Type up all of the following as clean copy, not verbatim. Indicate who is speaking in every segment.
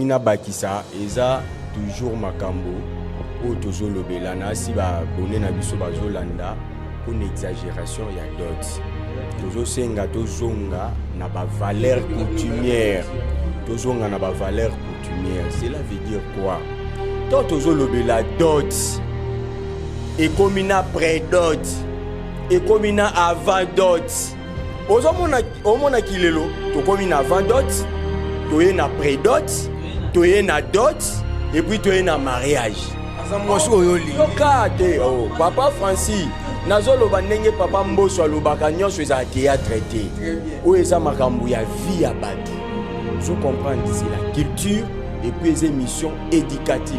Speaker 1: Nabakisa, eza toujours makambo oyo tozolobela na asi babone na biso bazolanda mpona exagération ya dot. Tozosenga tozonga na bavaleur coutumière, tozonga na bavaleur coutumière. Cela veut dire quoi? To tozolobela dot, ekomi na pré-dot, ekomi na avant dot. Ozomona, omonaki lelo tokomi na avant dot, toye na pré-dot, toye na dot et puis toye na mariage.
Speaker 2: Aza mwasi oyo olingi.
Speaker 1: Yoka te, oh, papa Francis, nazoloba ndenge papa Mboso alobaka, nyonso ezala théâtre te. Oyo eza makambo ya vie ya bato. Ozo comprendre, c'est la culture et puis eza émission éducative.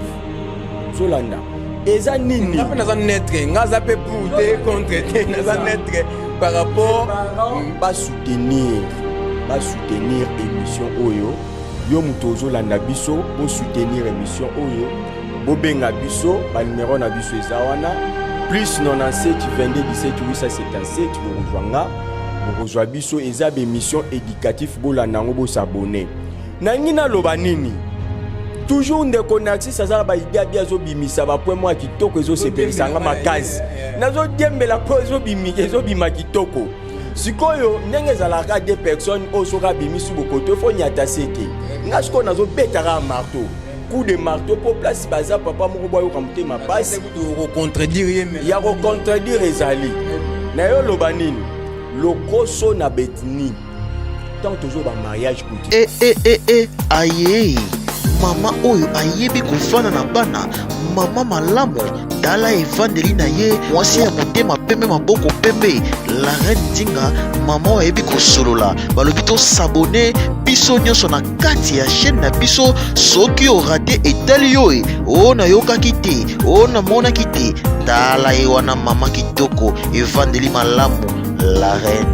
Speaker 1: Ozolanda, eza nini?
Speaker 2: Nga mpe naza neutre, nga aza mpe pour te, contre te, naza neutre par rapport.
Speaker 1: Basoutenir émission oyo. Yo moto ozolanda biso, bosoutenir émission oyo, bobenga biso, banumero na biso eza wana: plus 97 22 17 877. Bokozwa nga, bokozwa biso. Eza bémission éducatif, bolanda yango, bos'abonner. Nangi naloba nini? Toujours ndeko Narcisse aza na baidée abi, azobimisa bapoint moko ya kitoko, ezosepelisa nga makasi. Nazodiembela mpo ezobima kitoko. Sikoyo ndenge ezalaka, deux personnes oyo soki abimisi bokoto, fo nyata se te. Nga sikoyo nazobetaka marteau, coup de marteau, mpo place baza papa moko boyoka motema pasi.
Speaker 2: Kocontredire ye me.
Speaker 1: Ya kocontredire ezali na yo. Loba nini? Lokoso na betni ntango tozoba mariage coutumier.
Speaker 3: E e e e, aye mama oyo ayebi kofanda na bana, mama malamu. Tala evandeli na ye, mwasi ya motema pembe, maboko pembe, la reine Nzinga. Mama oyo ayebi kosolola. Balobi tos'abonner biso nyonso na kati ya chaîne na biso. Soki orater, etali yo. E oyo nayokaki te, oyo namonaki te. Tala ye wana, mama kitoko, evandeli malamu, la reine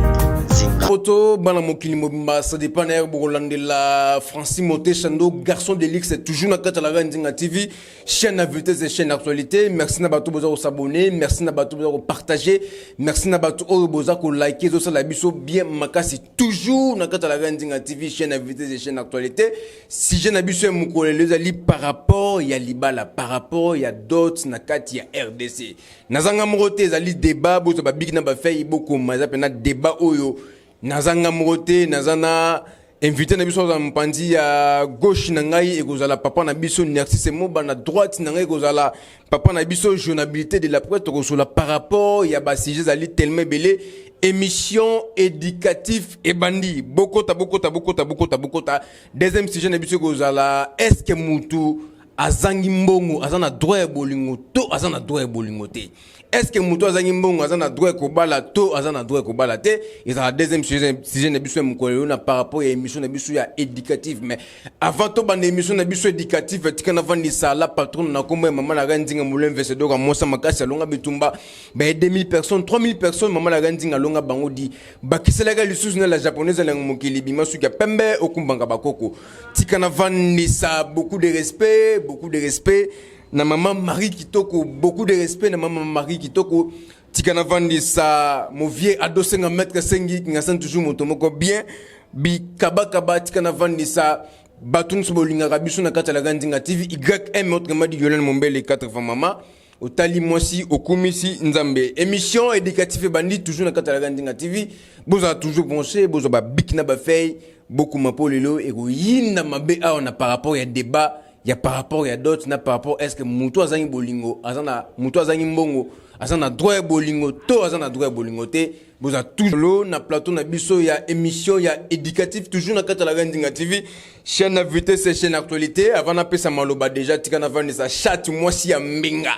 Speaker 3: Nzinga.
Speaker 2: Poto bana mokili mobimba, ça dépend na bokolandela. Francis Moteshando, garçon de luxe, toujours na kati ya la reine Nzinga TV, chaîne à vitesse et chaîne actualité. Merci na bato boza kos'abonner, merci na bato boza kopartager, merci na bato oyo boza koliker, ezosala biso bien makasi. Toujours na kati ya la reine Nzinga TV, chaîne à vitesse et chaîne actualité. Sujet na biso ya mokolo lelo ezali par rapport ya libala, par rapport ya dot na kati ya RDC. Nazanga moko te, ezali débat. Bozwa babic na bafeuille, bokoma. Eza mpena débat oyo. Nazanga moko te, naza na invité na biso. Azala mopanzi ya gauche na ngai, ekozala papa na biso Narcisse Moba. Na droite na ngai ekozala papa na biso Journabilité de la Presse. Tokosola par rapport ya basujet, ezali tellement ebele. Émission éducatif ebandi. Bokota, bokota, bokota, bokota, bokota. Deuxième sujet na biso ekozala: est ce que mutu azangi mbongo aza na droit ya bolingo to aza na droit ya bolingo te? Est ce que moto azangi mbongo aza na droit ya kobala to aza na droit ya kobala te? Ezala deuxième sujet na biso ya mokolo lelo na par rapport ya émission na biso ya éducative. Mais avant tobanda émission na biso éducative, tika navandisa la patronne na nkombo ya mama na ngai Nzinga Molemvese Doka, mosa makasi, alonga bitumba baye 2000 personnes, 3000 personnes. Mama na ngai Nzinga alonga bango, di bakiselaka lisusu na la japonaise alenga mokili bima suki ya pembe, okumbanga bakoko. Tika navandisa, beaucoup de respect, beaucoup de respect na mama Marie Kitoko, beaucoup de respect na mama Marie Kitoko. Tika navandisa mon vieux Adosenga, maître Sengi Kingasan, toujours moto moko bien bikabakaba. Tika navandisa bato nyonso bolingaka biso na kati ya la Nzinga TV, ym, autrement dit Yolene Mombele 80. Mama otali mwasi, okumisi Nzambe. Émission éducative ebandi, toujours na kati ya la Nzinga TV. Bozala toujours branché, bozwa babic na bafeuille, bokoma, mpo lelo ekoyinda mabe awa na par rapport ya débat ya par rapport ya dot, na par rapport est ce que moto azangi bolingo aza na, moto azangi mbongo aza na droit ya bolingo to aza na droit ya bolingo te? Boza toujours na plateau na biso ya émission ya éducatif, toujours na kati ya la Nzinga TV, chaîne na vitesse, chaîne actualité. Avant napesa maloba déjà, tika navandisa chat, mwasi ya mbinga.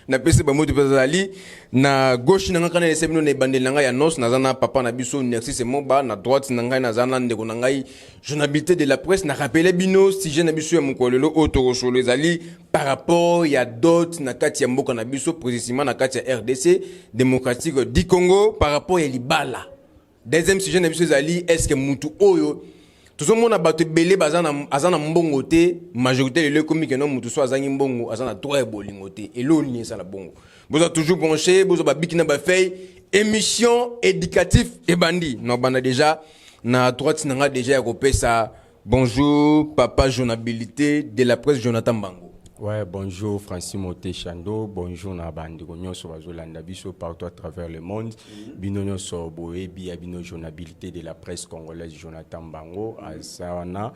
Speaker 2: Napesi bamoto mpe azali na gauche na ngai. Kana ese bino na ebandeli na ngai ya nos, naza na papa na biso Narcisse Moba. Na droite na ngai naza na ndeko na ngai Journabilité de la Presse. Na rappeler bino sujet na biso ya mokolo lelo oyo tokosolo ezali par rapport ya dot na kati ya mboka na biso, précisément na kati ya RDC démocratique du Congo, par rapport ya libala. Deuxième sujet na biso ezali: est ce que mutu oyo tozomona bato ebele aza na mbongo te, majorité lelo ekomi keno mutu so azangi mbongo aza na droit ya bolingo te? Eloo nini esala bongo? Boza toujours branché, bozwa babic na bafeuille. Émission éducatif ebandi. Na banda déjà na droite na nga déjà ya kopesa. Bonjour papa journabilité de la presse Jonathan Mbango.
Speaker 1: Ouais, bonjour Francis Moté Chando, bonjour na bandeko nyonso bazolanda biso partout à travers le monde. Bino nyonso boyebi ya bino journabilité de la presse congolaise Jonathan Bango aza wana.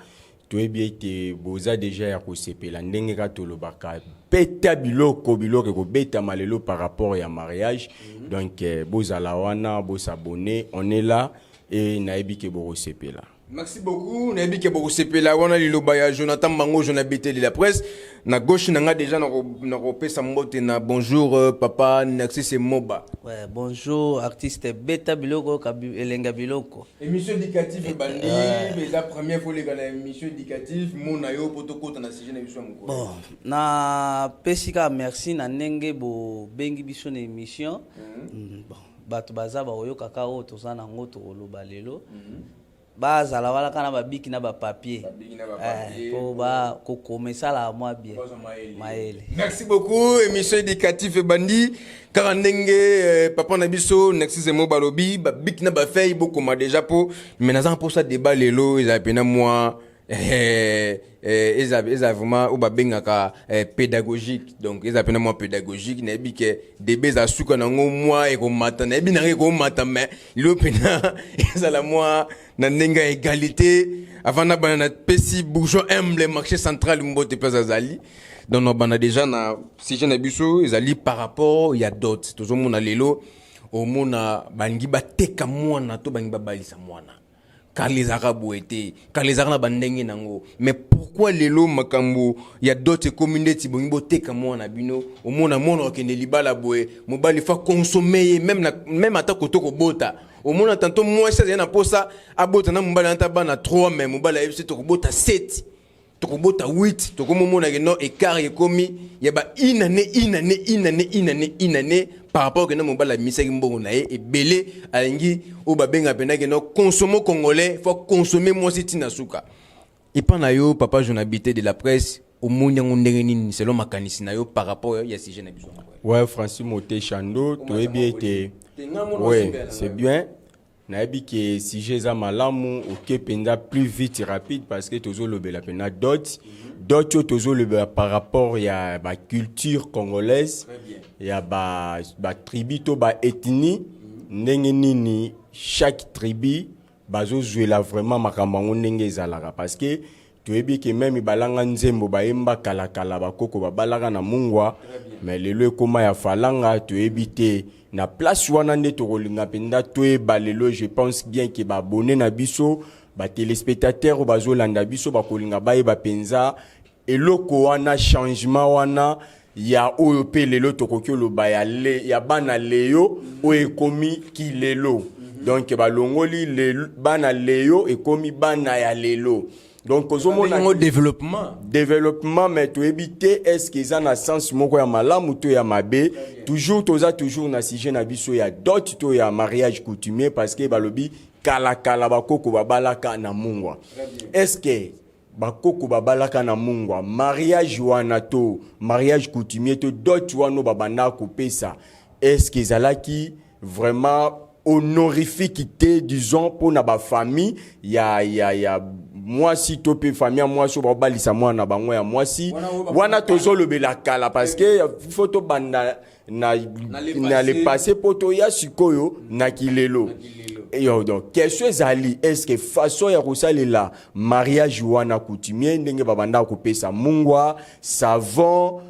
Speaker 1: Toyebi ete boza déjà ya kosepela ndenge kaka tolobaka beta biloko biloko ekobetama lelo par rapport ya mariage. Donc bozala wana, bosabonner, on est là et nayebi ke bokosepela.
Speaker 2: Merci beaucoup. Nayebi ke bokosepela wana liloba ya Jonathan Bango, journabilité de la presse. Na gauche na nga déjà na kopesa mbote na bonjour papa Narcisse Moba.
Speaker 4: Ouais, bonjour artiste beta biloko elenga biloko.
Speaker 2: Émission éducative ebandi, eza première fois oleka na émission éducative mona yo po tokota na sujet na biso ya mokolo.
Speaker 4: Bon, na pesi kaka merci na ndenge bobengi biso na émission. Bon, bato baza bakoyokaka oyo toza nango tokoloba lelo. Bazala wana kaka na babiki na bapapier.
Speaker 2: Babiki na bapapier.
Speaker 4: Po bakokoma esalaka mwa bien.
Speaker 2: Bazwa mayele.
Speaker 4: Mayele.
Speaker 2: Merci beaucoup. Émission éducative ebandi kaka ndenge papa na biso Narcisse Mo balobi babiki na bafeuille bokoma déjà po mais naza mposa débat lelo ezala pena mwa eza vraiment oyo babengaka pédagogique. Donc eza pena mwa pédagogique. Nayebi ke débat eza suka nango mwa ekomata, nayebi nango ekomata, mais lelo pena ezala mwa na ndenge ya égalité. Avant nabanda, napesi bourgeois humble marché central mbote mpe azali. Donc nabanda déjà na sujet na biso ezali par rapport ya dot. Tozomona lelo, omona balingi bateka mwana to balingi babalisa mwana. Kala ezalaka boye te, kala ezalaka na bandenge nango. Mais pourquoi lelo makambo ya dot ekomi ndeti bongi boteka mwana bino? Omona mwana okende libala boye, mobali fa consommer ye même, na, même ata koto kobota. Omona tanto mwasi azali na posa abota na mobali ata bana 3, mais mobali ayebi se tokobota 7, tokobota 8. Tokomomona ke non, écart ekomi ya ba une année, une année, une année, une année, une année par rapport ke na mobali abimisaki mbongo na ye ebele. Alingi oyo babenga mpena ke no consomme congolais faut consommer mwasi ntina suka. Epa na yo papa journalité de la presse, omoni yango ndenge nini selon makanisi na yo par rapport ya sujet na biso?
Speaker 1: Ouais, Francis Moté Chando, toyebi ete ouais, c'est bien. Nayebi ke sujet eza malamu, oke mpenza plus vite, rapide, parce que tozolobela mpena dot. Dot oyo tozolobela par rapport ya baculture congolaise, ya batribu ba to baethnie, ndenge nini chaque tribu bazozwela vraiment makambo yango ndenge ezalaka. Parce que toyebi ke même balanga nzembo bayemba kalakala, bakoko babalaka na mungwa, mais lelo ekóma ya falanga. Toyebi te na place wana nde tokolinga mpenza toyeba lelo. Je pense bien ke baabonnés na biso, batéléspectateur oyo bazolanda biso, bakolinga bayeba mpenza eloko wana, changement wana ya oyo mpe lelo tokoki oloba ya bana leyo oyo ekomi kilelo. Donc balongoli lelo, bana leyo ekomi bana ya lelo. Donc ozomona
Speaker 2: yango développement.
Speaker 1: Développement, mais toyebi te est ce que eza na sens moko ya malamu to ya mabe. Toujours toza toujours na sujet na biso ya dot to ya mariage coutumier, parce que balobi kalakala bakoko babalaka na mungwa. Est ce que bakoko babalaka na mungwa, mariage wana to mariage coutumier to dot wana oyo babandaka kopesa, est ce que ezalaki vraiment honorifique te, disons mpona bafamille ya mwasi to mpe famille ya mwasi oyo baobalisa mwana na bango ya mwasi wana? Tozolobela kala parce que faut tobanda na le passé mpo toya sikoyo na kilelo. Yo, donc question ezali: est ce que façon ya kosalela mariage wana coutumier, ndenge babandaka kopesa mungwa, savon,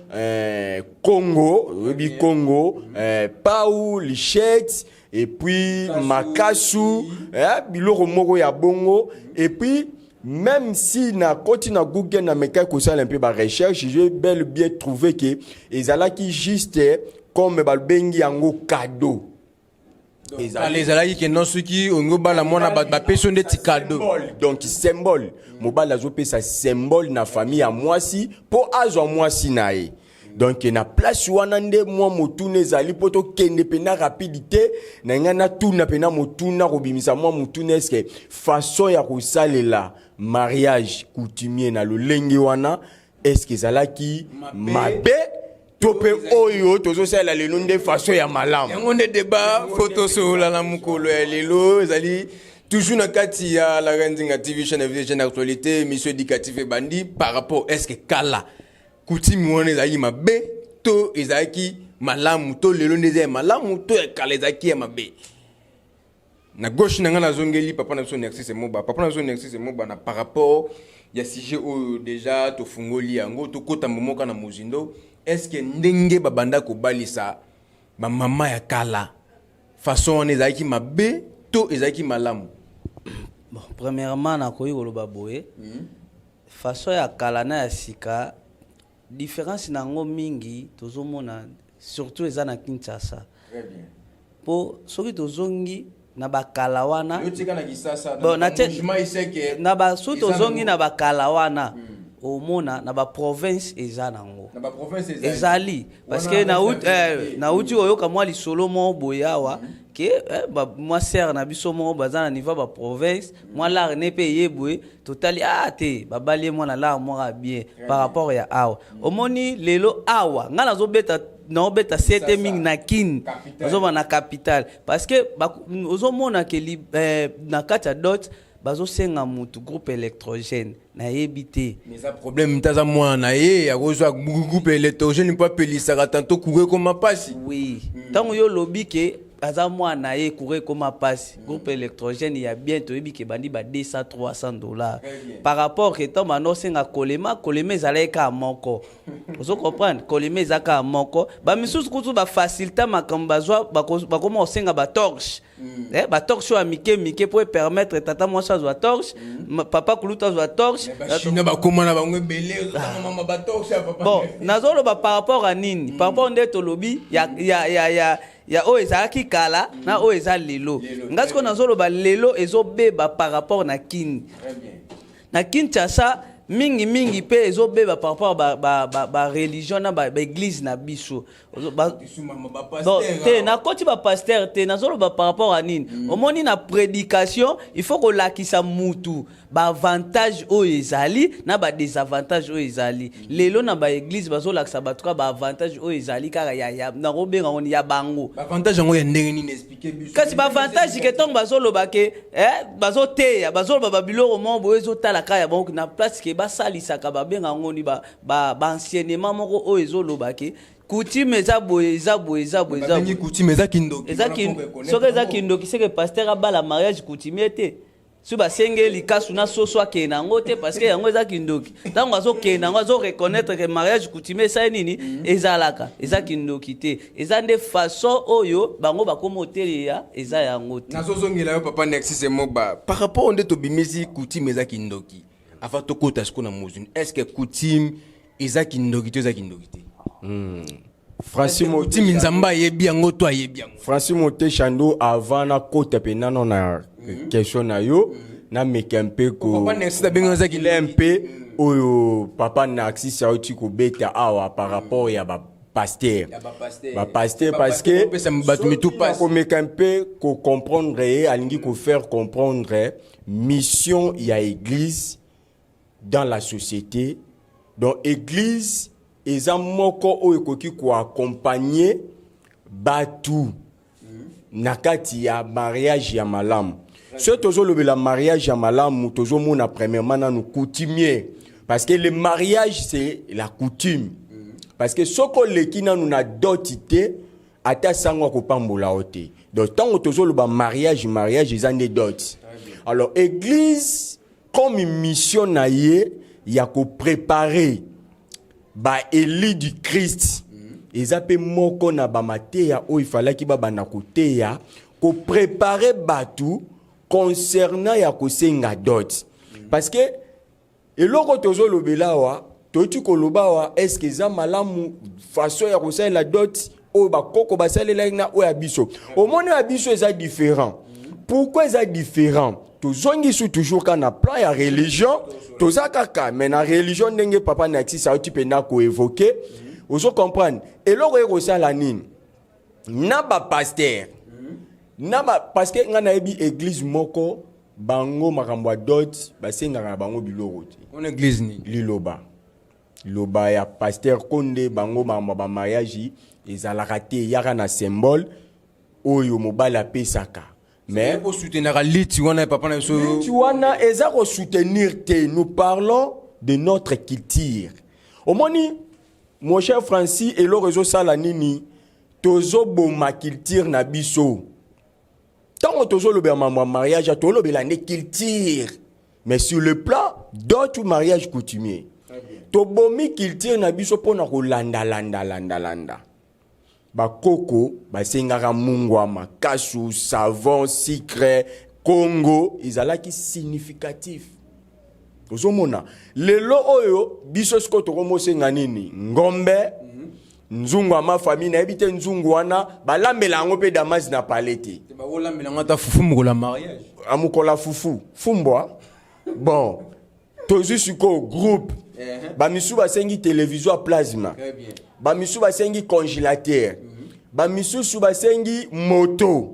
Speaker 1: congo, oyebi congo, pau, lichette et puis makasu, biloko moko ya bongo. Et puis même si na koti na Google, na mekaki kosala mpe barecherche, j'ai bel bien trouvé ke ezalaki juste comme babengi yango cadeau.
Speaker 2: Kala ezalaki ke non, soki olingi obala mwana, bato bapesi yo ndeti cadeau.
Speaker 1: Symbole. Donc symbole, mobali azopesa symbole na famille ya mwasi mpo azwa mwasi na ye. Donc na place wana nde mwa motuna ezali mpo tokende mpena rapide te. Na ngai natuna mpena motuna, kobimisa mwa motuna: est-ce façon ya kosalela mariage coutumier na lolenge wana, est-ce ezalaki mabe to mpe oyo tozosalela lelo nde façon ya malamu?
Speaker 2: Yango nde débat faut tosolola na mokolo ya lelo. Ezali Toujours na kati ya la Reine Nzinga TV, chaîne de chaîne d'actualité, émission éducative ebandi par rapport est-ce que kala coutume wana ezalaki mabe to ezalaki malamu, to lelo nde eza ya malamu, to ya kala ezalaki ya mabe? Na gauche na nga, nazongeli papa na biso Narcisse Moba. Papa na biso Narcisse Moba, na par rapport ya sujet oyo déjà tofungoli yango, tokota momoka na mozindo. Est ce que ndenge babanda kobalisa bamama ya kala, façon wana ezalaki mabe to ezalaki malamu?
Speaker 4: Bon, premièrement, nakoki koloba boye: façon ya kala na ya sika, différence na yango mingi tozomona surtout eza na Kinshasa.
Speaker 1: Très bien.
Speaker 4: Mpo soki tozongi na bakala wana,
Speaker 2: yotika na Kisasa.
Speaker 4: Bon, na ba soki tozongi na bakala wana, omona na baprovince eza nango.
Speaker 2: Na baprovince.
Speaker 4: Ezali parce que nauti koyoka mwa lisolo moko boye awa ke mwa sœur na biso moko baza na niveau ya baprovince, mwa lare ne mpe eye boye, totali a te, babali ye mwana lare moko ya bien par rapport ya awa. Omoni lelo awa ngai nazobeta, naobeta sete mingi na Kini.
Speaker 2: Capitale.
Speaker 4: Ozomona na capitale, parce que ozomona ke na kati ya dot bazosenga mutu groupe électrogène, nayebi te.
Speaker 2: Mais eza problème te, aza mwana na ye, akozwa groupe électrogène mpo apelisaka tanto courant ekoma mpasi.
Speaker 4: Oui, ntango yo olobi ke aza mwana ye, courant ekoma mpasi, groupe électrogène ya bien toyebi ke bandi ba 200 300 $.
Speaker 2: Très bien.
Speaker 4: Par rapport ke ntango banda osenga kolema, kolema ezalaki kaka moko, ozo comprendre, kolema eza kaka moko. Bamisusu kutu bafacilita makambo, bazwa bakoma kosenga batorche, batorche oyo ya mike mike mpo epermettre tata mwasi azwa torche, papa kulutu azwa torche.
Speaker 2: Bachinois bakóma na bango ebele, ozotanga mama batorche ya papa.
Speaker 4: Bon, nazoloba par rapport à nini? Par rapport nde tolobi ya oyo ezalaki kala na oyo eza lelo.
Speaker 2: Lelo,
Speaker 4: nga sikoyo nazoloba lelo ezobeba par rapport na Kini.
Speaker 2: Très bien.
Speaker 4: Na Kinshasa mingimingi mpe ezobeba par rapport bareligion na baéglise na biso.
Speaker 2: Bisumama.
Speaker 4: Bon,
Speaker 2: bapasteur.
Speaker 4: Te, nakoti bapasteur te, nazoloba par rapport à nini. Omoni na prédication, il faut kolakisa mutu baavantage oyo ezali na badésavantage oyo ezali. Lelo na baéglise bazolakisa bato kaka baavantage oyo ezali kaka ya nakobenga ngo ni ya bango.
Speaker 2: Baavantage yango ya ndenge nini? Explique biso.
Speaker 4: Kasi baavantage ke ntango bazoloba ke bazoteya, bazoloba babiloko moko boye ezotala kaka ya bango, na place ke basalisaka, babenga yango ni baenseignement moko oyo ezoloba ke coutume eza boye, eza boye, eza boye, eza
Speaker 2: babengi
Speaker 4: boye.
Speaker 2: Coutume eza kindoki.
Speaker 4: Eza
Speaker 2: Wana faut reconnaître
Speaker 4: soki eza
Speaker 2: yango.
Speaker 4: Kindoki seke pasteur abala mariage coutumier te, soki basengeli likasu na soso, akende yango te, parce que yango eza kindoki. Ntango azokende yango, azoreconnaître ke mariage coutumier esali nini, ezalaka, eza kindoki te, eza nde façon oyo bango bakóma oteleya, eza yango te.
Speaker 2: Nazozongela yo, papa Narcisse Moba, par rapport nde tobimisi coutume eza kindoki. Avant tokota sikoyo na mozuni, est ce que coutume eza kindoki to eza kindoki te?
Speaker 1: Francis.
Speaker 2: Coutume, Nzambe ayebi yango to ayebi yango?
Speaker 1: Francis Moteshando, avant nakota mpe nano na question na yo, nameka mpe ko
Speaker 2: Papa Narcisse abengi eza
Speaker 1: le
Speaker 2: kindoki.
Speaker 1: Mpe oyo papa Narcisse auti kobeta awa par rapport ya bapasteur.
Speaker 2: Ya bapasteur.
Speaker 1: Bapasteur, parce que
Speaker 2: Opesa bato mitu
Speaker 1: soki
Speaker 2: pasi.
Speaker 1: nakomeka mpe kocomprendre ye, alingi kofaire comprendre mission ya église dans la société. Donc église eza moko oyo ekoki koaccompagne bato na kati ya mariage ya malamu. Soki tozolobela mariage ya malamu, tozomona premièrement nanu coutumier, parce que le mariage, c'est la coutume, parce que soki oleki nanu na dot te, ata sango akopambola yo te. Donc ntango tozoloba mariage, mariage eza nde dot. Alors église, comme mission na ye ya kopréparer baélu du Christ, eza mpe moko na bamateya oyo efalaki babanda koteya, kopréparer bato concernant ya kosenga dot, parce que eloko tozolobela awa, toyoti koloba awa, est-ce eza malamu façon ya kosalela dot oyo bakoko basalelaki na oyo ya biso? Omoni, oyo ya biso eza différent. Pourquoi eza différent? Tozongisi toujours kaka na plan ya religion, toza kaka mais na religion ndenge papa Narcisse auti mpenza koévoquer. Ozo comprendre eloko ye kosala nini na bapasteur na ba, parce que ngai nayebi église moko, bango makambo ya dot basengaka na bango biloko te.
Speaker 2: Ona église nini?
Speaker 1: Liloba, liloba ya pasteur Konde. Bango makambo ya bamariage ezalaka te, eyaka na symbole oyo mobali apesaka. Mais
Speaker 2: Osoutenaka liti wana ya papa na biso?
Speaker 1: Liti wana eza kosoutenir te. Nous parlons de notre culture. Omoni, mon cher Francis, eloko ezosala nini? Tozoboma culture na biso. Ntango tozolobela mambo ya mariage, tolobela nde culture, mais sur le plan d'autres mariage coutumier, tobomi culture na biso mpona kolandalandalandalanda. Bakoko basengaka mungwa, makasu, savon, sucre congo, ezalaki significatif. Ozomona lelo oyo biso sikoyo tokomosenga nini? Ngombe, nzungu ya mafamille. Nayebi te, nzungu wana balambela yango mpe damasi na pale te.
Speaker 2: Bakolambela yango ata fufu mokolo ya mariage.
Speaker 1: Amokola fufu fumbwa. Bon, tozwi sikoyo groupe, bamisu basengi télévision ya plasma, bamisu basengi congélateur, bamisusu basengi moto.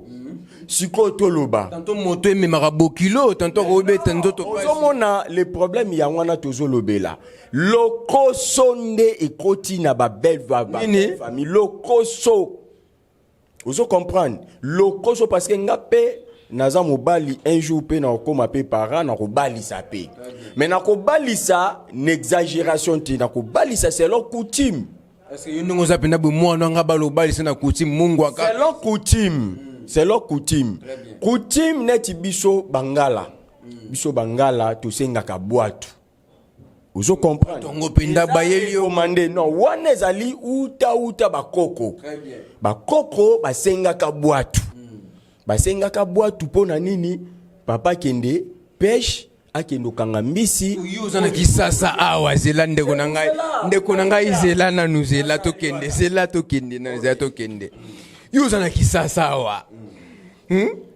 Speaker 1: Sikoyo toloba
Speaker 2: Tantôt moto ememaka bokilo, tantôt akobeta nzoto pasi.
Speaker 1: Ozomona le problème? Yango wana tozolobela lokoso nde ekoti na babelle
Speaker 2: Nini?
Speaker 1: famille. Lokoso, ozo comprendre? Lokoso, parce que nga mpe naza mobali, un jour mpe nakokóma mpe parent, nakobalisa mpe, mais nakobalisa na exagération te, nakobalisa selon coutume.
Speaker 2: Est-ce que yo ndenge oza mpenza boye, mwana nga balobalisa na coutume, mungu aka?
Speaker 1: Selon coutume, selon coutume. Coutume neti biso bangala, biso bangala tosengaka bwatu, ozo comprendre?
Speaker 2: Tongo mpenza bayeli yo.
Speaker 1: Commande non, wana ezali uta uta bakoko. Bakoko basengaka bwatu, basengaka bwatu mpo na nini? Papa akende pêche, akende okanga mbisi.
Speaker 2: Yo oza na Kisasa awa, zela ndeko na ngai, ndeko na ngai, zela nanu, zela tokende, zela tokende nanu, zela tokende. Yo oza na Kisasa awa,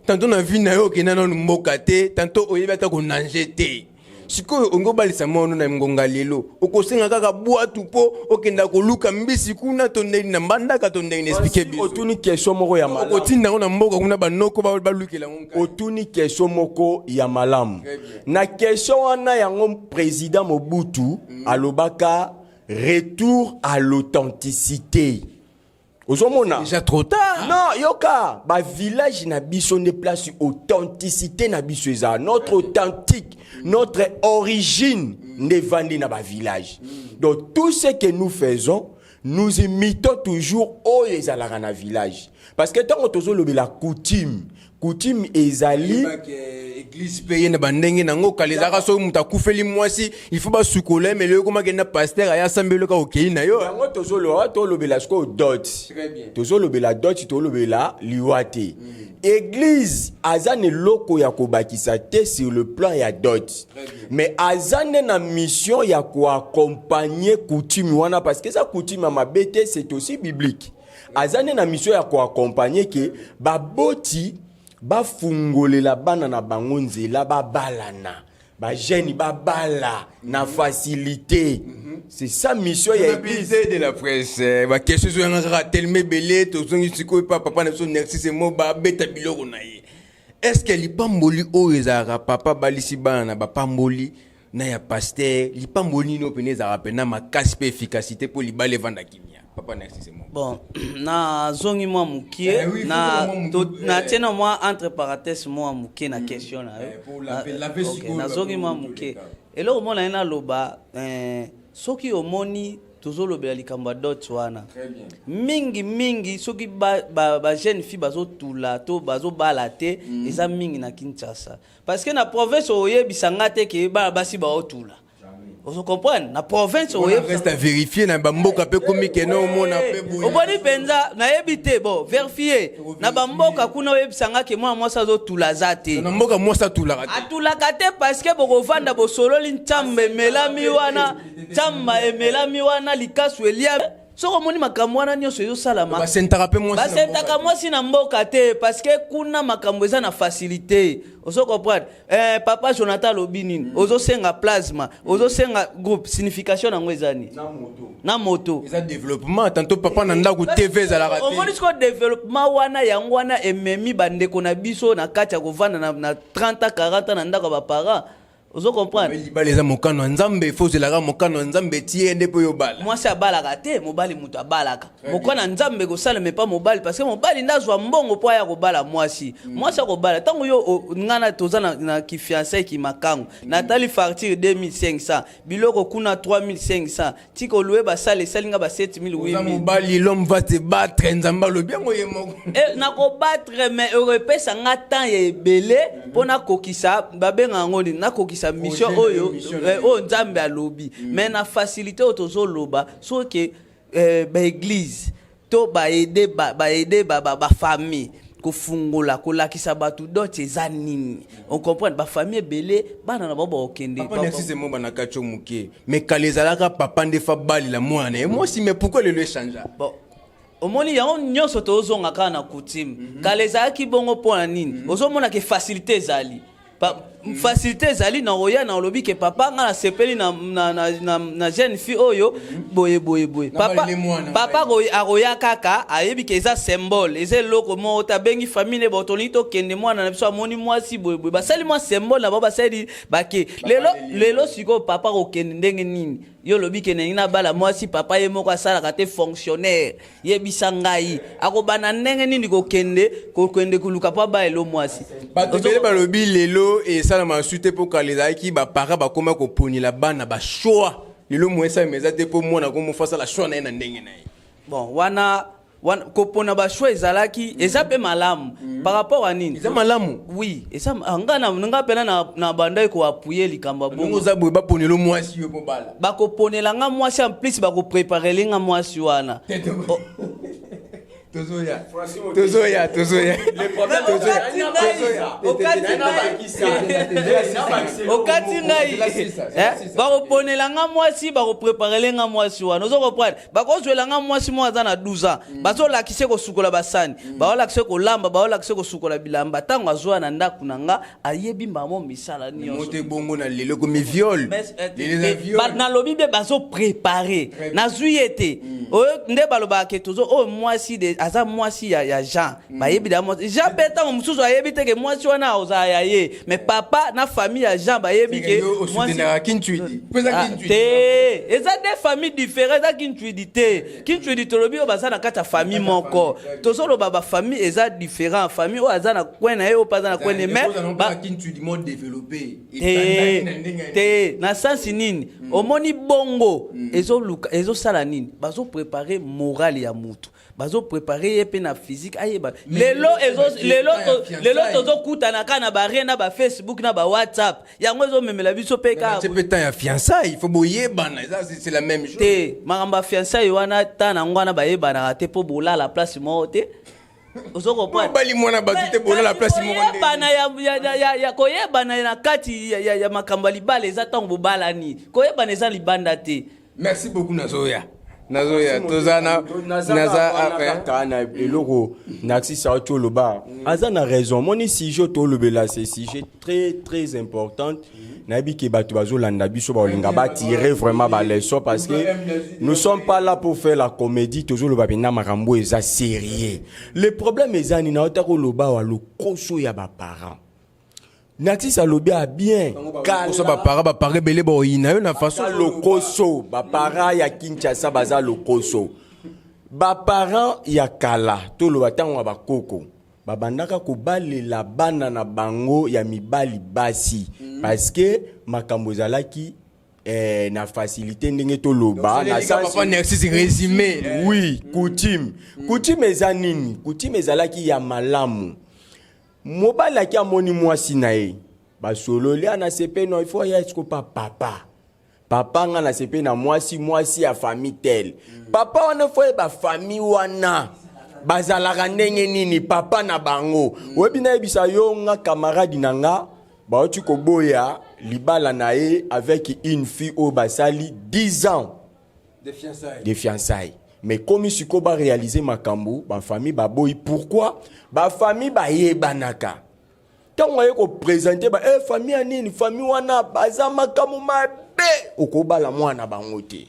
Speaker 2: Tantôt na vie na yo okenda nanu mboka te, tantôt oyebi ata konager te. Sikoyo ongi obalisa mwana na ngonga lelo, okosenga kaka bwatu mpo okenda koluka mbisi kuna to ndenge na Mbandaka to ndenge na? Expliquer biso.
Speaker 1: Otuni question moko ya malamu.
Speaker 2: Okotinda yango na mboka kuna, banoko balukela yango nkai.
Speaker 1: Otuni question moko ya malamu. Na question wana, yango président Mobutu alobaka retour à l'authenticité, ozomona?
Speaker 2: Déjà trop tard.
Speaker 1: Non, yoka, bavillage na biso nde place authenticité na biso eza. Notre authentique, notre origine nde evandi na bavillage. Donc tout ce que nous faisons, nous imitons toujours oyo ezalaka na village, parce que ntango tozolobela coutume, coutume ezali
Speaker 2: Église mpe ye na bandenge nango. Kala ezalaka soki moto akufeli mwasi, il faut basukola ye, mele okomaki na pasteur aya asambeli, oka okei na yo.
Speaker 1: Yango tozoloba, tolobela sikoyo dot. Tozolobela dot, tolobela liwa te. Église aza na eloko ya kobakisa te sur le plan ya dot, mais aza nde na mission ya koaccompagner coutume wana, parce que eza coutume ya mabe te, c'est aussi biblique. Aza nde na mission ya koaccompagner ke baboti bafungolela bana na bango nzela, babalana, bajeune babala na facilité. C'est ça mission ya église.
Speaker 2: De la presse, baquestion ezoyanga kaka telema ebele. Tozongi sikoyo epa papa na biso Narcisse Mo, babeta biloko na ye. Est ce que lipamboli oyo ezalaka papa balisi bana na bapamboli na ya pasteur, lipamboli nini oyo pene ezalaka mpena makasi mpe efficacité mpo libala evanda kimia, papa Narcisse Mo?
Speaker 4: Bon, nazongi mwa mokie.
Speaker 2: Eh oui,
Speaker 4: na
Speaker 2: faut mwa mokie.
Speaker 4: Natie na mwa entre parenthèse mwa moke na question na yo.
Speaker 2: Eh, pour laver sikoyo
Speaker 4: Nazongi mwa moke. Eloko mona ye naloba, soki omoni tozolobela likambo ya dot wana mingi mingi, soki ba jeune fille bazotula to bazobala te, eza mingi na Kinshasa, parce que na province oyebisa nga te ke bana basi baotula. Ozo comprendre? Na province oyebisa
Speaker 2: Reste à vérifier na bamboka mpe komi kene omona mpe boye.
Speaker 4: Omoni mpenza, nayebi te, bon, vérifie na bamboka kuna, oyebisanga ke mwana mwasi azotula aza te.
Speaker 2: Na mboka mwasi atulaka te.
Speaker 4: Atulaka te, parce que bokovanda, bosololi, ntsamba emelami wana, ntsamba emelami wana, likasu elia. Soki omoni makambo wana nyonso ezosalama,
Speaker 2: Basentaka mpe mwasi na
Speaker 4: basentaka
Speaker 2: mboka.
Speaker 4: Mwasi na mboka te, parce que kuna makambo eza na facilité. Ozo comprendre? Papa Jonathan alobi nini? Ozosenga plasma, ozosenga groupe, signification yango eza nini na moto?
Speaker 2: Eza développement. Tantôt papa na ndako TV ezalaka
Speaker 4: Omoni
Speaker 2: te.
Speaker 4: sikoyo développement wana, yango wana ememi bandeko na biso na kati ya kovanda na 30 ans, 40 ans na ndako ya baparent. Ozo comprendre?
Speaker 2: Libala eza mokano ya Nzambe, faut ozelaka mokano ya Nzambe ti ye nde mpo yo obala.
Speaker 4: Mwasi abalaka te, mobali moto abalaka. Mokano ya Nzambe ekosalema epa mobali parce que mobali nde azwa mbongo mpo aya kobala mwasi. Mwasi akobala ntango yo nga na toza na ki fiançailles ki makangu. Natali facture 2500, biloko kuna 3500, tika oloue ba salle esali nga ba 7000,
Speaker 2: Oza
Speaker 4: 8000.
Speaker 2: mobali, l'homme va te battre, Nzambe alobi yango ye moko.
Speaker 4: Eh, nakobattre mais ekopesa nga temps ya ebele mpo nakokisa, babenga yango nini, nakokisa mission
Speaker 2: Projet na yo,
Speaker 4: oyo,
Speaker 2: mission na
Speaker 4: eh,
Speaker 2: yo.
Speaker 4: oyo Nzambe alobi. Mais na facilité oyo tozoloba, soki ba église to ba aider ba, ba aider ba, ba, ba famille kofungola, kolakisa bato dot eza nini. On comprend ba famille ebele bana na bango bakokende.
Speaker 2: Papa Narcisse Momba na kati yo moke. Mais kala ezalaka papa nde fa balela mwana ye mwasi, mais pourquoi lelo echangea?
Speaker 4: Bon, omoni yango nyonso tozonga kaka na coutume. Kala ezalaki bongo mpo na nini? Ozomona ke facilité ezali. Facilité ezali na koya na olobi ke papa nga nasepeli na jeune fille oyo, boye boye boye.
Speaker 2: Na
Speaker 4: Papa,
Speaker 2: balele mwana,
Speaker 4: papa
Speaker 2: ngai.
Speaker 4: akoya kaka, ayebi ke eza symbole, eza eloko moko te, abengi famille ne, tolingi tokende mwana na biso amoni mwasi boye boye, basali mwa symbole na bango, basali bake. Lelo, lelo sikoyo papa akokende ndenge nini? Yo olobi ke ndenge nabala mwasi, papa ye moko asalaka te, fonctionnaire. Yebisa ngai, akobanda ndenge nini kokende koluka mpo abayela mwasi?
Speaker 2: Bato ebele balobi lelo esalama su te mpo kala ezalaki bapara bakóma koponela bana bachoix. Lelo mo esalema eza te mpo mwana komofa asala choix na ye na ndenge na ye.
Speaker 4: Bon, wana kopona bachoix ezalaki, eza mpe malamu par rapport à nini?
Speaker 2: Eza malamu.
Speaker 4: Oui, eza nga na nga mpena na bandaki koappuyer likambo ya
Speaker 2: ndenge
Speaker 4: bongo.
Speaker 2: Oza boye, baponela mwasi yo mpo bala.
Speaker 4: Bakoponela nga mwasi, en plus bakopreparele nga mwasi wana. Oh.
Speaker 2: Tozoya, tozoya, tozoya.
Speaker 4: Okati ngai. Eh, bakoponela nga mwasi, bakopreparele nga mwasi wana, ozo comprendre? Bakozwela nga mwasi moko aza na 12 ans, bazolakisa kosukola basani, baolakisa kolamba, baolakisa kosukola bilamba. Ntango azwa na ndako na nga, ayebi mbamo misala nyonso.
Speaker 2: Moto ebongo na lelo ekomi viol.
Speaker 4: Mais,
Speaker 2: Lelo eza viol.
Speaker 4: Nalobi mpe bazoprépare, nazwi ye te. Oyo nde balobaka ke tozo oyo mwasi de aza mwasi ya Jean, bayebi da mwasi Jean mpe ntango mosusu ayebi te ke mwasi wana ozala ya ye, mais papa na famille ya Jean bayebi ke
Speaker 2: Yo osoutenaka Kintwidi mpo eza
Speaker 4: Ah,
Speaker 2: Kintwidi.
Speaker 4: Te, eza deux familles différentes, eza Kintwidi te. Kintwidi tolobi oyo baza na kati ya famille moko. Tozoloba bafamille eza différent, famille oyo aza na coin na ye, oyo mpe aza na coin na ye, mais
Speaker 2: Kintwidi mo développé.
Speaker 4: Te te, na sansi nini? Omoni bongo ezoluka, ezosala nini? Bazoprépare morale ya mutu, bazoprépare ye mpe na physique, ayeba. Lelo lelo tozokutana kaka na barie na bafacebook na bawhatsapp, yango ezomemela biso mpe kaka.
Speaker 2: Mpe temps ya fiançailles, il faut boyebana, eza c'est la même chose.
Speaker 4: Te, makambo ya fiançailles wana, ta nango wana bayebanaka te mpo bolala place moko te, ozo comprendre?
Speaker 2: Bali mwana bato te, bolala place moko nde.
Speaker 4: Koyebana ya koyebana na kati ya makambo ya libala eza ntango bobalani. Koyebana eza libanda te.
Speaker 2: Merci beaucoup. Nazoya, nazoya, toza na naza
Speaker 1: kaka na eloko Narcisse auti oloba, aza na raison. Moni sujet tolobela, c'est sujet très très important. Nayebi ke bato bazolanda biso baolinga batirer vraiment baleçon, parce que nous sommes pas là pour faire la comédie. Tozoloba mpenza makambo eza sérieux. Le problème eza nini? Naota koloba wa lokoso ya baparent. Narcisse alobi a bien.
Speaker 2: Koso bapara ebele baoyina yo na façon.
Speaker 1: Baza lokoso, bapara ya Kinshasa baza lokoso. Baparent ya kala, toloba ntango ya bakoko, babandaka kobalela bana na bango ya mibali basi parce que makambo ezalaki na facilité ndenge toloba na
Speaker 2: Papa Narcisse, résumé.
Speaker 1: Oui, coutume eza nini? Coutume ezalaki ya malamu. Mobali aki amoni mwasi na ye, basololi, ana sepe no, il faut aya esiko pa papa. Papa, nga na sepe na mwasi ya famille tel. Papa wana faut yeba famille wana bazalaka ndenge nini, papa na bango. Oyebi, nayebisa yo, nga camarade na nga bauti koboya libala na ye avec une fille oyo basali 10 ans
Speaker 2: de fiançailles.
Speaker 1: De fiançailles. Mais komi sikoyo baréaliser makambo, bafamille baboyi. Pourquoi? Bafamille bayebanaka. Ntango aye koprésente ba famille ya nini, famille wana baza makambo mabe, okobala mwana bango te.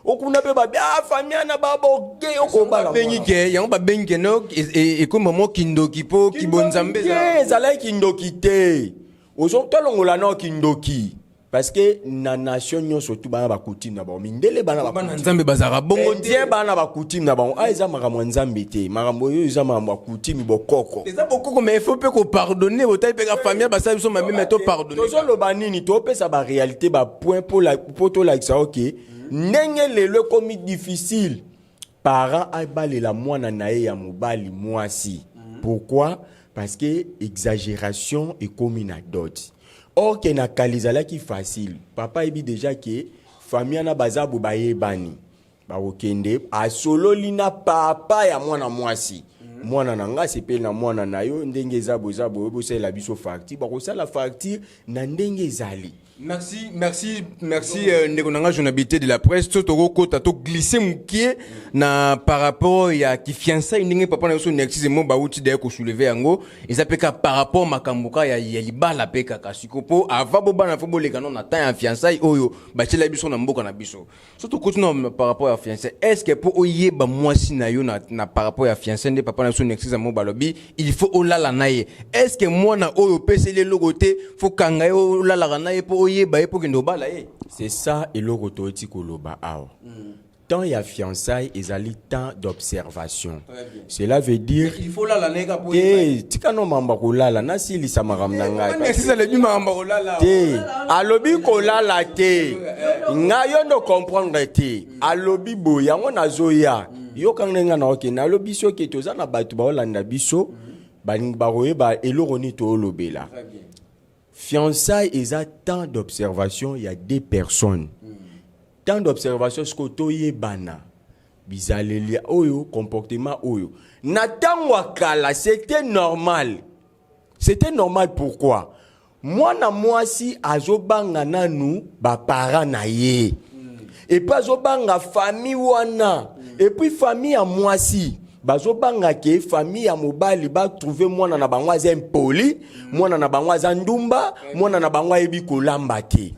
Speaker 1: Okuna mpe babe, famille wana baboke, okobala.
Speaker 2: Babengi ke yango, babengi ke no ekomi mamo kindoki mpo kibonzambe.
Speaker 1: Te, ezalaki kindoki te. Ozo tolongola nao kindoki parce que na nation nyonso tu bana bacoutume na bango, mindele bana.
Speaker 2: Bana Nzambe bazalaka bongo te.
Speaker 1: Indien bana bacoutume na bango. A eza makambo ya Nzambe te, makambo oyo eza makambo ya coutume, bokoko.
Speaker 2: Eza bokoko, mais il faut mpe kopardonner. Botali mpe ka famille basala biso mabe, mais topardonner.
Speaker 1: Tozoloba nini? Topesa baréalité, bapoint mpo tolakisa oke ndenge lelo ekomi difficile parent abalela mwana na ye ya mobali mwasi. Pourquoi? Parce que exagération ekomi na dot, or ke na kala ezalaki facile. Papa ayebi déjà ke famille wana baza bo bayebani, bakokende asololi na papa ya mwana mwasi: "Mwana na nga asepeli na mwana na yo, ndenge eza boye, eza boye, bosalela biso facture." Bakosala facture na ndenge ezali.
Speaker 2: Merci, merci, merci, ndeko na nga journalité de la presse. To tokokota, toglisser mokie na par rapport ya kifiançailles, ndenge papa na biso Narcisse mo bauti daye kosoulever yango. Eza mpe ka par rapport makambo ka ya libala mpe kaka siko, mpo avant bobana fo boleka no na temps ya fiançailles oyo batiela biso na mboka na biso. So tokoti na par rapport ya fiançailles, est ce que mpo oyeba mwasi na yo na par rapport ya fiançailles, nde papa na biso Narcisse mo balobi il faut olala na ye, est ce que mwana oyo opeseli eloko te, fo kanga ye, olalaka na ye mpo oyeba ye, mpo kende obala ye?
Speaker 1: C'est ça eloko toyoti koloba awa. Temps ya fiançailles ezali temps d'observation. Cela veut dire
Speaker 2: Il faut lala na ye kaka mpo
Speaker 1: te, tika no mambo kolala, nasilisa makambo na ngai.
Speaker 2: Narcisse alobi makambo kolala.
Speaker 1: Te, alobi kolala te. Ngai yo ndo comprendre te. Alobi boye, yango nazoya yoka ndenge na okende. Alobi soki toza na bato baolanda biso, balingi bakoyeba eloko nini toolobela. Fiançailles eza temps d'observation ya deux personnes, temps d'observation sikoyo toyebana bizaleli oyo, comportement oyo. Na ntango ya kala, c'était normal, c'était normal. Pourquoi? Mwana mwasi azobanga nanu baparent na ye, et puis azobanga famille wana, et puis famille ya mwasi bazobanga ke famille ya mobali batrouver mwana na bango aza impoli, mwana na bango aza ndumba, mwana na bango ayebi kolamba te.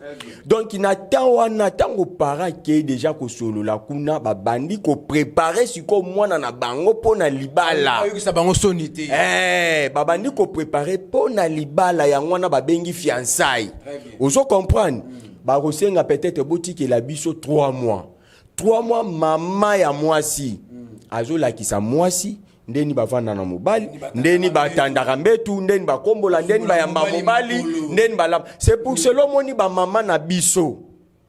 Speaker 1: Donc na temps wana, ntango parent akei déjà kosolola kuna, babandi kopréparer sikoyo mwana na bango mpo na libala.
Speaker 2: Ayokisa bango soni te.
Speaker 1: Babandi kopréparer mpo na libala, yango wana babengi fiançailles. Ozo comprendre? Bakosenga peut-être botikela biso 3 mois, 3 mois. Mama ya mwasi azolakisa mwasi ndeni bavanda na mobali, ndeni batandaka mbetu, ndeni bakombola, ndeni bayamba mobali, ndeni balamba. C'est pour cela omoni bamama na biso,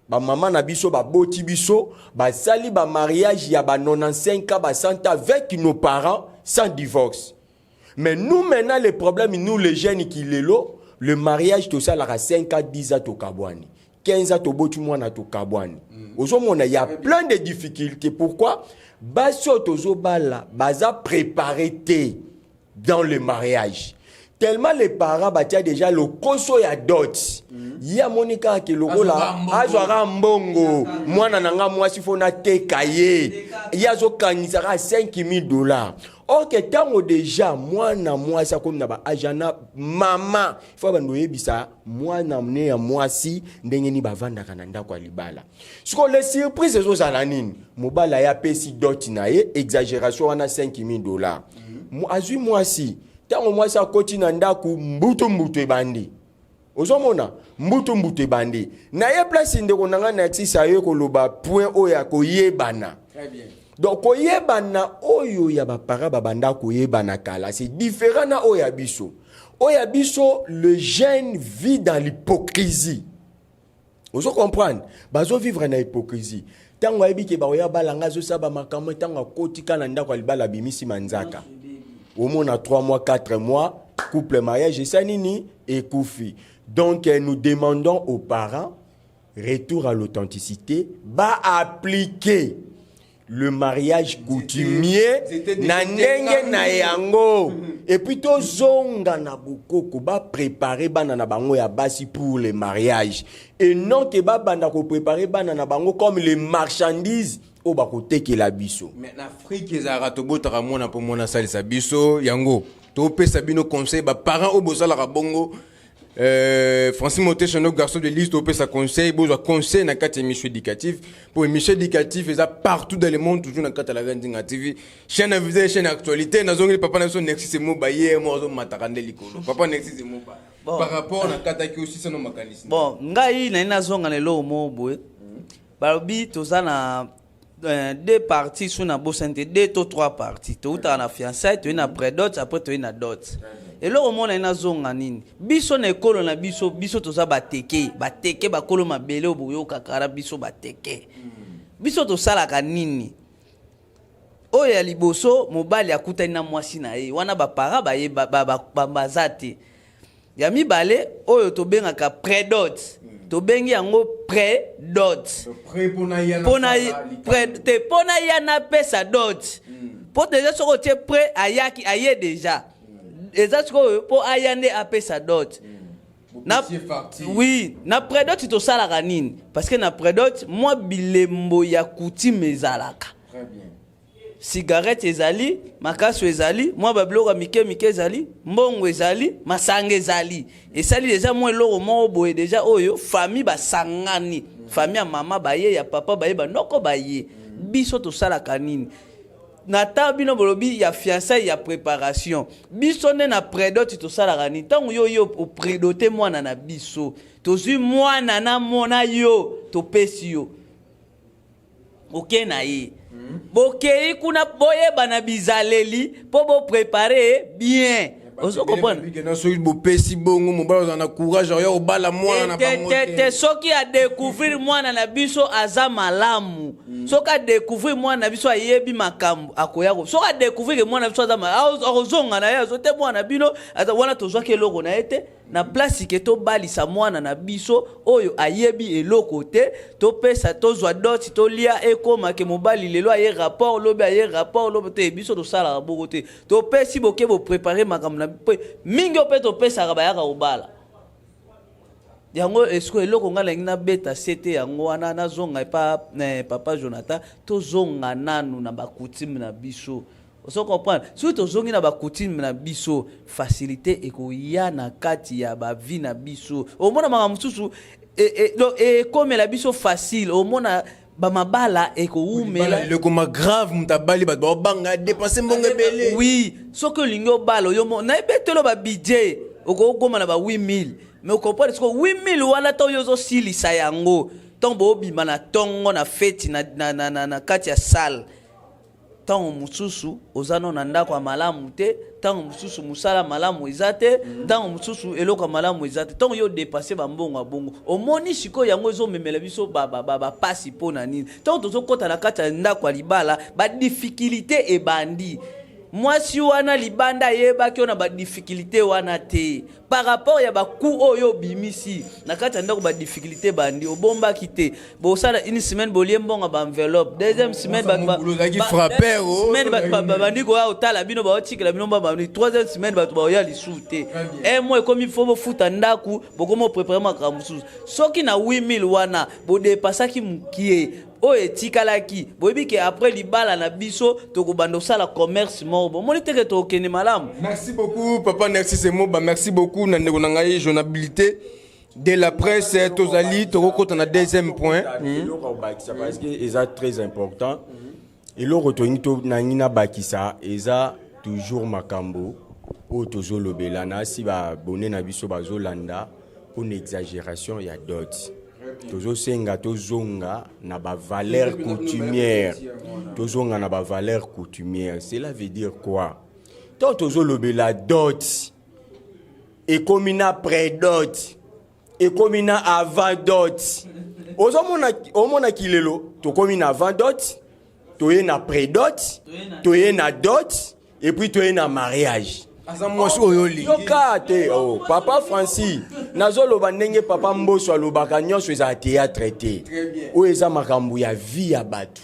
Speaker 1: bamama na biso baboti biso, basali bamariage ya ba 95 ans, ba 100 ans avec nos parents sans divorce. Mais nous maintenant, le problème, nous les jeunes qui lelo, le mariage tosalaka 5 ans, 10 ans, tokabwani, 15 ans, toboti mwana, tokabwani. Ozomona, y a plein de difficultés. Pourquoi? Basi oyo tozobala baza préparé te dans le mariage, tellement les parents batia déjà lokoso ya dot. Ye amoni kaka ke lokola azwaka mbongo, mwana na nga mwasi fo nateka ye. Ye azokangisaka 5000 $. Or ke ntango déjà mwana mwasi akomi na baage na mama, fo bando oyebisa mwana ne ya mwasi ndenge nini bavandaka na ndako ya libala. Sikoyo le surprise ezozala nini? Mobali aye, apesi dot na ye, exagération wana 5000 $. Azwi mwasi. Ntango mwasi akoti na ndako, mbutu mbutu ebandi. Ozomona, mbutu mbutu ebandi na ye place. Ndeko na ngai Narcisse aye koloba point oyo ya koyebana. Donc koyebana oyo ya baparent babanda koyebana kala, c'est différent na oyo ya biso. Oyo ya biso, le jeune vit dans l'hypocrisie. Ozo comprendre? Bazovivre na hypocrisie. Ntango ayebi ke bakoya balanga, azosala bamakambo. Ntango akotika na ndako ya libala, abimisi manzaka. Omona 3 mois, 4 mois, couple mariage esa nini, ekufi. Donc nous demandons aux parents retour à l'authenticité, baappliquer le mariage coutumier na ndenge na yango, et puis tozonga na bokoko, bapréparer bana na bango ya basi pour le mariage, et non ke babanda kopréparer bana na bango comme les marchandises oyo bakotekela biso.
Speaker 2: Mais na Afrique ezalaka tobotaka mwana mpo mwana asalisa biso. Yango topesa bino conseil, baparent oyo bosalaka bongo. Francis Motesha, no garçon de liste, opesa conseil, bozwa conseil na kati émission éducative. Pour émission éducative, eza partout dans le monde, toujours na kati ya la Reine Nzinga TV. Chaîne à visée, chaîne actualité, nazongeli papa na biso Nexus Moba, ye mo azo mataka nde likolo. Papa Nexus Moba.
Speaker 4: Bon.
Speaker 2: Par rapport na kataki aussi sano makanisi.
Speaker 4: Bon, ngai nali nazonga na eloko moko boye. Balobi toza na deux parties su na bosani te, deux to trois parties. Toutaka na fiançailles, toyi na prédot, après toyi na dot. Eloko moko nali nazonga nini, biso na ekolo na biso, biso toza bateke, bateke bakolo mabele oyo boyokaka na biso bateke. Biso tosalaka nini? Oyo ya liboso, mobali akutani na mwasi na ye wana, baparents baye baza te. Ya mibale, oyo tobengaka prédot, tobengi yango prédot.
Speaker 2: Prêt pona ya
Speaker 4: mpona te, mpona ya napesa dot, mpo déjà soki otie pré, ayaki, aye déjà. Eza sikoyo mpo aya nde apesa dot. Na, oui, na prédot tosalaka nini? Parce que na prédot, mwa bilembo ya coutume ezalaka.
Speaker 2: Très bien.
Speaker 4: Cigarette ezali, makaso ezali, mwa babiloko ya mike mike ezali, mbongo ezali, masanga ezali. Esali déjà mwa eloko moko boye déjà oyo famille basangani, famille ya mama baye, ya papa baye, banoko baye. Biso tosalaka nini? Na ntango bino bolobi ya fiançailles, ya préparation, biso nde na prédot tosalaka nini? Ntango yo yo oprédote mwana na biso, tozwi mwana na mona yo, topesi yo, oke na ye, bokei kuna, boyeba na bizaleli mpo boprépare bien. Ozo comprendre?
Speaker 2: Soki bopesi bongo, mobali ozala na courage oya obala mwana na bango.
Speaker 4: Te, te. Soki adécouvrir mwana na biso aza malamu, soki adécouvrir mwana na biso ayebi makambo, akoya. Soki adécouvrir ke mwana na biso aza akozonga na ye, azo te mwana na bino aza wana, tozwaki eloko na ye te. Na place ke tobalisa mwana na biso oyo ayebi eloko te, topesa, tozwa dot, tolia, ekóma ke mobali lelo aye rapport, lobi aye rapport, lobi te. Biso tosalaka bongo te. Topesi, boke, boprépare makambo na mpe mingi oyo mpe topesaka, bayaka kobala yango. Esko eloko ngai nalingi nabeta se te, yango wana nazonga epa papa Jonathan. Tozonga nanu na bacoutume na biso. Ozo comprendre? Soki tozongi na bacoutume na biso, facilité ekoya na kati ya bavie na biso. Omona makambo mosusu donc ekomela biso facile. Omona bamabala ekowumela.
Speaker 2: Elekoma grave, moto abali, bato baobanga dépense mbongo ebele.
Speaker 4: Oui, soki olingi obala, oyo nayebi etelo babudget, okokoma na ba 8000. Mais ocomprendre siko 8000 wana, ntango oyo ozosilisa yango, ntango boobima na ntongo na feti na kati ya salle, ntango mosusu oza no na ndako ya malamu te, ntango mosusu mosala malamu eza te, ntango mosusu eloko ya malamu eza te, ntango yo odépenser bambongo ya bongo, omoni sikoyo yango ezomemela biso bapasi. Mpo na nini? Ntango tozokɔta na kati ya ndako ya libala, badifficulté ebandi. Mwasi wana libanda ayebaki oyo na badifficulté wana te par rapport ya baku oyo obimisi na kati ya ndako. Badifficulté bandi, obombaki te. Bosala une semaine, bolie mbongo baenveloppe. Deuxième semaine, semaine babandi koya kotala bino, baotikela bino mbamba. Troisième semaine, bato baoya lisusu te. Un mois ekomi, fo bofuta ndako, bokomi oprépare makambo mosusu. Soki na 8000 wana bodépensaki mokie oyo etikalaki, boyebi ke après libala na biso tokobanda kosala commerce moko, bomoni teke tokokende malamu.
Speaker 2: Merci beaucoup, papa Narcisse Moba. Merci beaucoup na ndeko na ngai journabilité de la presse. Tozali tokokota na deuxième point.
Speaker 1: Eloko akobakisa, parce que eza très important, eloko tolingi nangi nabakisa eza toujours makambo oyo tozolobela na asi babone na biso bazolanda mpona exagération ya dot. Tozosenga tozonga na bavaleur coutumière, tozonga na bavaleur coutumière. Cela veut dire quoi? Ntango tozolobela dot, ekomi na prédot, ekomi na avant dot. Ozomona, omonaki lelo tokomi na avant dot, toye na prédot, toye na dot, et puis toye na mariage.
Speaker 2: Aza mwasi oyo olingi.
Speaker 1: Yoka te, oh, papa Francis, nazoloba ndenge papa Mboso alobaka, nyonso ezala théâtre te. Oyo eza makambo ya vie ya bato.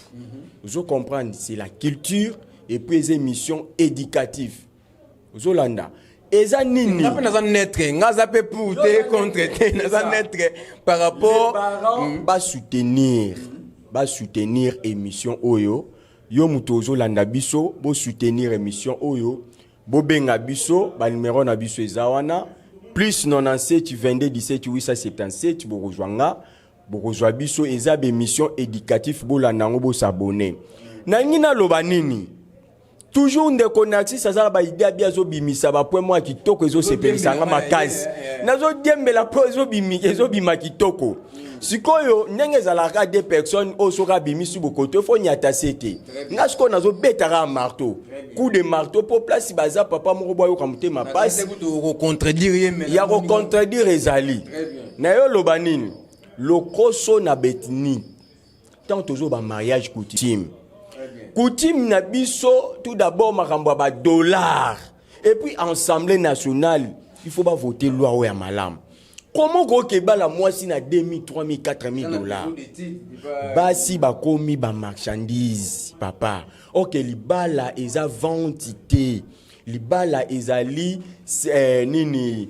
Speaker 1: Ozo comprendre? C'est la culture et puis eza émission éducative. Ozolanda eza nini?
Speaker 2: Nga mpe naza neutre, nga aza mpe pour te, contre te, naza neutre par rapport.
Speaker 1: Parents basoutenir, basoutenir émission oyo. Yo moto ozolanda biso, bosoutenir émission oyo, bobenga biso, banumero na biso eza wana. Plus 97 22 17 877, bokozwa nga, bokozwa biso. Eza bémission éducatif, bolanda yango, bos'abonner. Nalingi naloba nini? Toujours ndeko Narcisse aza na baidée abi, azobimisa bapoint moko ya kitoko, ezosepelisa nga makasi. Nazodiembela mpo ezobima kitoko. Sikoyo ndenge ezalaka, deux personnes oyo soki abimisi bokoto, efo nyata se te. Nga sikoyo nazobetaka ya marteau, coup de marteau, mpo place baza papa moko boyoka motema pasi.
Speaker 2: Kocontredire ye.
Speaker 1: Ya kocontredire ezali na yo. Loba nini? Lokoso na baethnie. Ntango tozoba mariage coutume, coutume na biso, tout d'abord makambo ya badollar, et puis Assemblée nationale, il faut bavote loi oyo ya malamu. Comment koki ebala mwasi na 2000, 3000, 4000 dollars? Basi bakomi bamarchandise, papa. Ok, libala eza vente te. Libala ezali nini,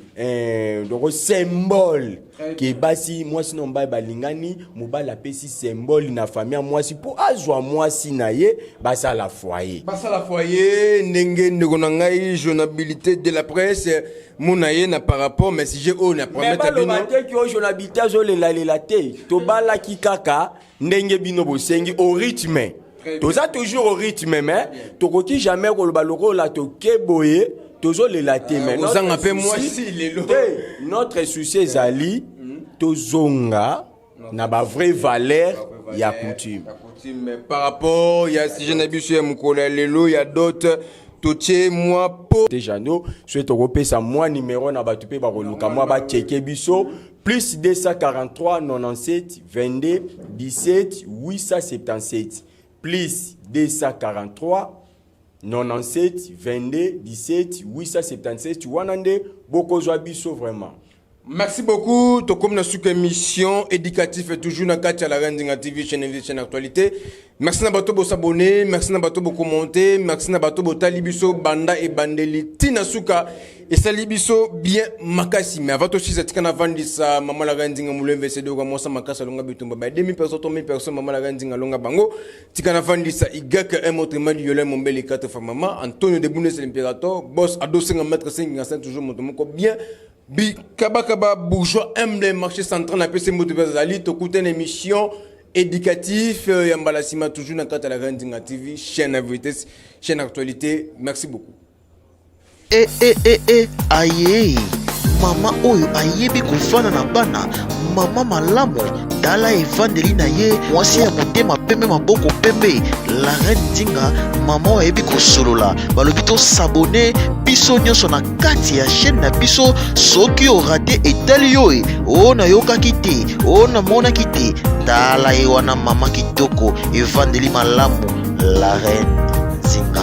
Speaker 1: donc symbole ke basi, mwasi na mobali balingani, mobali apesi symbole na famille ya mwasi mpo azwa mwasi na ye, basala foyer.
Speaker 2: Basala foyer. Ndenge ndeko na ngai journabilité de la presse mona ye na par rapport mais sujet oyo na
Speaker 1: me
Speaker 2: promettre bino.
Speaker 1: Baloba te ki oyo journabilité azolelalela te. Tobalaki kaka ndenge bino bosengi, au rythme. Toza toujours au rythme, mais tokoki jamais koloba lokola toke boye, tozolela te. Mais
Speaker 2: kozanga
Speaker 1: notre
Speaker 2: mpe
Speaker 1: souci-
Speaker 2: mwasi lelo.
Speaker 1: Te, notre souci ezali tozonga na bavrai valeur ya coutume.
Speaker 2: Ya coutume. Par rapport ya sujet na biso ya mokolo ya lelo ya dot, totie mwa po.
Speaker 1: Te, Jano, soki tokopesa mwa numero na bato mpe bakoluka mwa bacheke biso: plus 243 97 22 17 877, plus 243 97 22 17 877. Wana nde bokozwa biso vraiment.
Speaker 2: Merci beaucoup. Tokomi na suka émission éducatif, toujours na kati ya la Nzinga TV, chaîne invité, chaîne actualité. Merci na bato bos'abonner, merci na bato bocommenter, merci na bato botali biso banda ebandeli tina suka. Esali biso bien makasi. Mais avant tosisa, tika na vandisa mama la Nzinga Mulemve Sedoka, mwasa makasi alonga bitumba ba 2000 personnes, 3000 personnes, mama la Nzinga alonga bango. Tika na vandisa Igak un autrement du Yolem Mombele, quatre fois mama Antonio de Bundes l'impérator, boss Ado 5 maître 5 toujours moto moko bien bikabakaba, bourgeois humble, marché central. Na pesi moto mpe azali. Tokutana émission éducatif ya mbala nsima, toujours na kati ya la Nzinga TV, chaîne à vitesse, chaîne actualité. Merci beaucoup.
Speaker 3: E e e e, aye mama oyo ayebi kofanda na bana, mama malamu. Tala evandeli na ye, mwasi ya motema pembe, maboko pembe, la reine Nzinga, mama oyo ayebi kosolola. Balobi tos'abonner biso nyonso na kati ya chaîne na biso. Soki orater, etali yo. E oyo nayokaki te, oyo namonaki te. Tala ye wana, mama kitoko, evandeli malamu, la reine Nzinga.